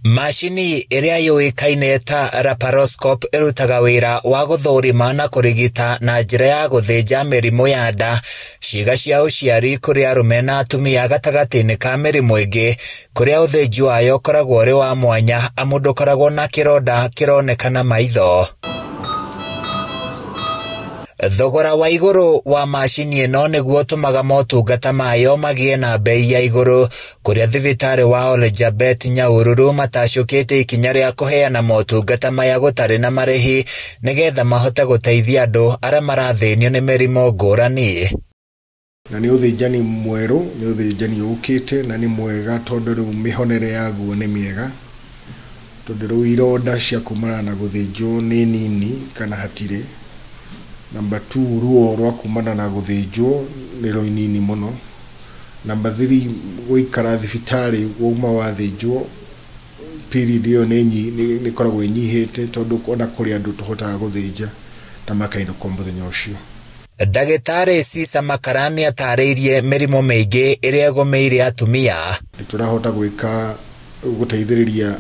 Macini ĩrĩa yũĩkaine ta laparoscope ĩrutaga wĩra wa gũthũrima na kũrigita na njĩra ya gũthĩnja mĩrimũ ya nda, ciĩga cia ũciari kũrĩ arũme na atumia gatagatĩ-inĩ ka mĩrimũ ĩngĩ, kũrĩa ũthĩnji wayo ũkoragwo ũrĩ wa mwanya amu ndũkoragwo na kĩronda kĩroneka na maitho. Thogora wa igũrũ wa macini ĩno nĩguo ũtũmaga motungata mayo magĩe na bei ya igũrũ, kũrĩa thibitarĩ wa Olejabet Nyahururu matacũkĩte ikinya rĩa kũheana motungata maya gũtarĩ na marĩhi nĩgetha mahote gũteithia andũ arĩa marathĩnio nĩ mĩrimũ ngũrani. Na nĩ ũthĩnjani mwerũ, nĩ ũthĩnjani ũkĩte na nĩ mwega tondũ rĩu mĩhonere yaguo nĩ mĩega, tondũ rĩu ironda cia kumana na gũthĩnjwo nĩ nini kana hatirĩ. Number 2, ruo rwa kumana na gũthĩnjwo nĩ rũnini mũno. Number 3, gũikara thibitarĩ wauma wathĩnjwo period ĩyo nĩ ĩkoragwo ĩnyihĩte tondũ ona kũrĩ andũ tũhotaga gũthĩnja na makainũka mũthenya ũcio. Ndagĩtarĩ Cisa Makara nĩatarĩirie mĩrimũ mĩingĩ ĩrĩa ĩgũmĩire atumia. Nĩ tũrahota gwĩka gũteithĩrĩria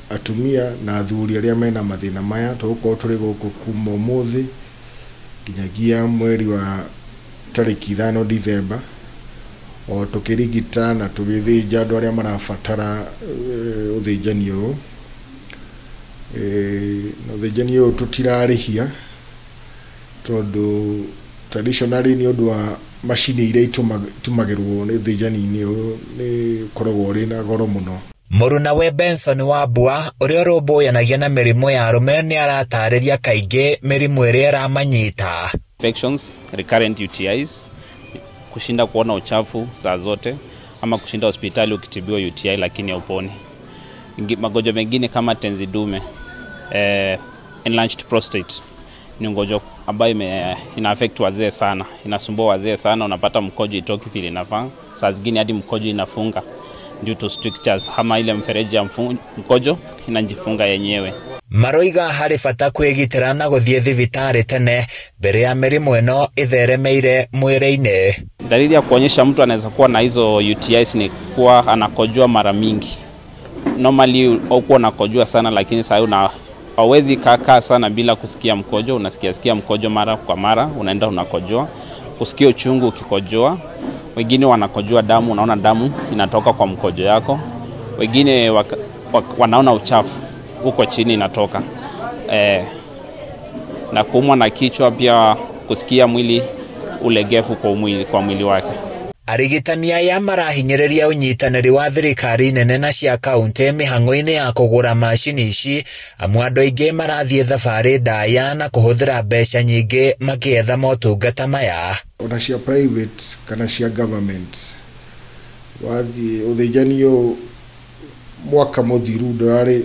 atumia na athuri arĩa mena mathĩna maya. Tũgũkorwo tũrĩ gũkũ kuma ũmũthĩ nginyagia mweri wa tarĩki 5 Dithemba, o tũkĩrigita na tũgĩthĩnja andũ arĩa marabatara ũthĩnjani ũyũ. Na ũthĩnjani ũyũ tũtirarĩhia tondũ traditionally nĩ ũndũ wa macini iria itumagĩrwo nĩ ũthĩnjani-inĩ ũyũ nĩ ũkoragwo ũrĩ na goro mũno. Mũrunawe Benson Wambua ũrĩa ũrũmbũyanagia na mĩrimũ ya arũme nĩ aratarĩria kaingĩ mĩrimũ ĩrĩa ĩramanyita. Infections, recurrent UTIs, kushinda kuona uchafu saa zote ama kushinda hospitali ukitibiwa UTI lakini hauponi. Magonjwa mengine kama tenzi dume, enlarged prostate ni ugonjwa ambayo ina affect wazee sana, inasumbua wazee sana. Unapata mkojo itoki vile inafaa, saa zingine hadi mkojo inafunga due to strictures, ama ile mfereji ya mkojo inajifunga yenyewe. Maroiga harĩ bata kwĩgitĩra na gũthiĩ thibitarĩ tene mbere ya mĩrimũ ĩno ĩtheremeire mwĩrĩ-inĩ. Dalili ya kuonyesha mtu anaweza kuwa na hizo UTIs ni kuwa anakojoa mara mingi. Normally hukuwa unakojoa sana, lakini sasa hauwezi kaa sana bila kusikia mkojo, unasikia sikia mkojo mara kwa mara, unaenda unakojoa, kusikia uchungu ukikojoa. Wengine wanakojoa damu, unaona damu inatoka kwa mkojo yako. Wengine wanaona uchafu huko chini inatoka. Na kuumwa na kichwa pia, kusikia mwili ulegevu kwa mwili wake. Arigitani aya marahinyĩrĩria ũnyitanĩri wa thirikari nene na cia kaunti mĩhang'o-inĩ ya kũgũra macini ici, amu andũ aingĩ marathiĩ thabarĩ ndaya na kũhũthĩra mbeca nyingĩ makĩetha motungata maya. Ona cia private kana cia government, wathiĩ ũthĩnjani ũyũ mwaka mũthiru ndũrarĩ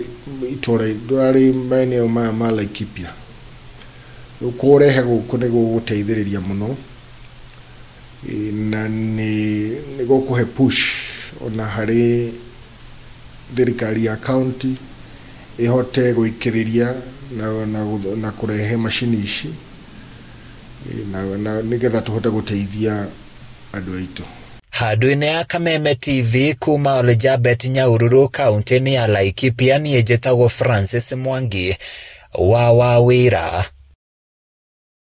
itũra, ndũrarĩ maeneo maya ma Laikipia. Rĩu kũũrehe gũkũ nĩ gũgũteithĩrĩria mũno, na nĩ gũkũhe push ona harĩ thirikari ya county ĩhote gũikĩrĩria na kũrehe macini ici, na nĩgetha tũhote gũteithia andũ aitũ. Handũ-inĩ ya Kameme TV kuma Olejabet Nyahururu kaunti-inĩ ya Laikipia, niĩ njĩtagwo Francis Mwangi wa Wawĩra.